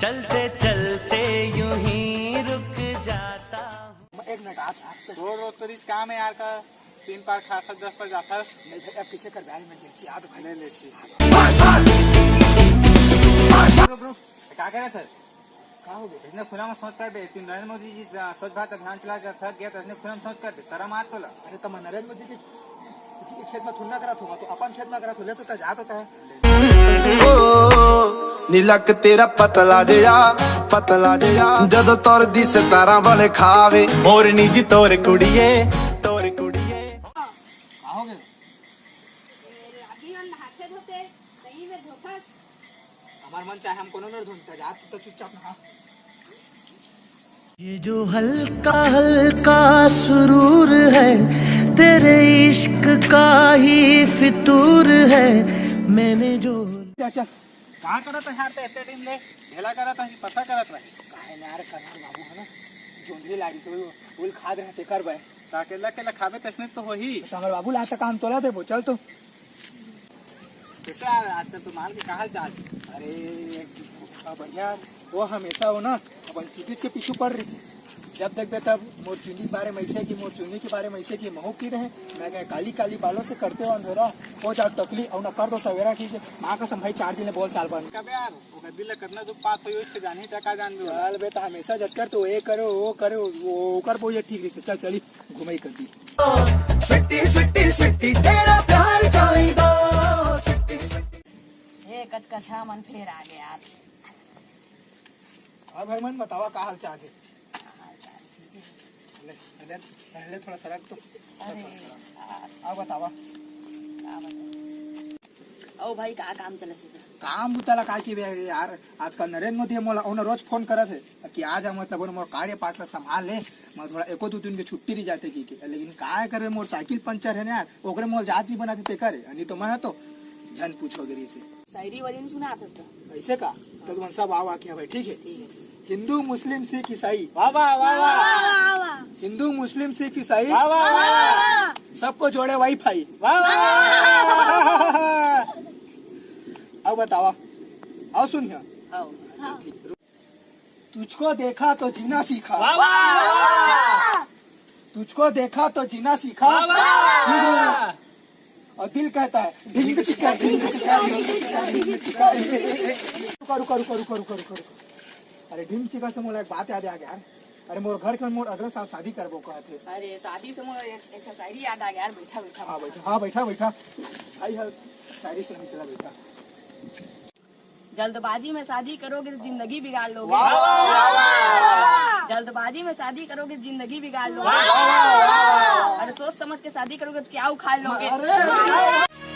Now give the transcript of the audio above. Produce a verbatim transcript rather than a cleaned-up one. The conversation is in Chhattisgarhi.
चलते चलते यूं ही रुक जाता हूँ। एक मिनट, आज, आज तो रोज रोज तो रिस्क काम है यार का, तीन बार खाता, दस बार जाता। नहीं भाई, अब कैसे कर यार, इमरजेंसी आ तो भाई। नहीं, नहीं, ठीक। रुक, रुक, क्या कह रहे थे? का हो गया? इसने खुला में शौच कर दे। तू नरेंद्र मोदी जी, अ, स्वच्छ भारत अभियान चला के थक गया, तो इसने खुला में शौच कर दे। शर्म आत तोला? अरे, तो मैं नरेंद्र मोदी के, जी के खेत में थुन्ना करत होगा, तो अपन खेत में करत हो, ले तो जा तो तय। ओ, नीलक तेरा पतला जिया, पतला जिया, जद तोर दिस तारा वाले खावे, मोरनी जी तोर कुड़िए, तोर कुड़िए। का हो गया? अभी हम नहाते धोते, कहीं में धोखा। हमार मन चाहे हम कोनो मेर धुन, जा तू तो चुपचाप नहा। ये जो हल्का हल्का सुरूर है, तेरे इश्क का ही फितूर है, मैंने जो चल, चल। कहाँ करत है यार ते इतने टाइम ले? ढेला करत है कि पता करत रहे? काहे ना यार, कनार बाबू है ना, जोंधरी लाड़ी से वो उल खाद रहते कर बे। का अकेला अकेला खाबे तसने तो होही। तो हमर बाबू ला त काम तोला देबो, चल तो। कैसे आ-, आजकल तो माल के का हाल चाल? अरे, एक, आ, बढ़िया। वो हमेशा हो ना, अपन चुकीच के पीछू पड़ रही थी। जब देखबे तब मोर चुंदी के बारे में ऐसे कि, मोर चुंदी के बारे में ऐसे कि, महू की रहे। मैं कहे, "काली काली बालों से करते हो अंधेरा, हो जाओ टकली, और ना कर दो सवेरा की।" माँ कसम भाई, चार दिन ले बोल चाल बंद। कबे यार, ओकर दिल ला कतना दुख पात होई, ओइसे जानही त का जानबे ओला। चल बे, त हमेशा जतकर तो ये करे, वो करे, वो, ओकर बोइया ठीक रहिसे। चल, चली, घुमई कर दी। स्वीटी, स्वीटी, स्वीटी, तेरा प्यार चाहिदा। स्वीटी, स्वीटी। ए, कचकचा मन फेर आ गया यार। और भाई मन बतावा, का हाल चाल है? ले, पहले, पहले थोड़ा सरक तो। अरे थोड़ा सरक। यार। अब बतावा। का बताऊं? ओ भाई, का काम चलत हे? काम बुता ला का की बे यार, आजकल नरेंद्र मोदी हे मोला, ओना रोज फोन करत हे कि आ जा, मतलब, ओना मोर कार्य पाठ ला संभाल ले, मैं थोड़ा एको दो दिन के छुट्टी रह जाते की के। लेकिन काय करबे, मोर साइकिल पंचर है ना यार, ओकरे मोल जात नहीं बनाते ते करे, नहीं तो मैं तो झन पूछो गिरी से। शायरी वायरी नहीं सुनात हस त? ऐसे का? तो तुमन सब आओ आके भाई, ठीक है? ठीक है, ठीक है। हिंदू, मुस्लिम, सिख, ईसाई। वाह, वाह, वाह, वाह। वाह, वाह, वाह। हिंदू, मुस्लिम, सिख, ईसाई। वाह, वाह, वाह, वाह। सबको जोड़े वाईफाई। वाह, वाह, वाह, वाह। अब बतावा। आओ सुनिए। आओ। अच्छा, ठीक। तुझको देखा तो जीना सीखा। वाह, वाह, वाह, वाह। तुझको देखा तो जीना सीखा। वाह, वाह, वाह, वाह। और दिल कहता है, "ढिंग चिका, ढिंग चिका, ढिंग चिका, ढिंग चिका।" रुका, रुका, रुका। अरे, ढिंग चिका से मोला एक बात याद आ गया यार। अरे, मोर घर के मोर अगले साल शादी करबो कहत हे। अरे, शादी से मोर एक, एक शायरी याद आ गया यार। बैठा, बैठा, हाँ, बैठा। बैठा, हाँ, बैठा, बैठा। आई हल, शायरी सुन के चला, बैठा। जल्दबाजी में शादी करोगे तो जिंदगी बिगाड़ लोगे। वाह, वाह, वाह, वाह। जल्दबाजी में शादी करोगे तो जिंदगी बिगाड़ लोगे। वाह, वाह, वाह, वाह। अरे, सोच समझ के शादी करोगे तो क्या उखाड़ लोगे। अरे,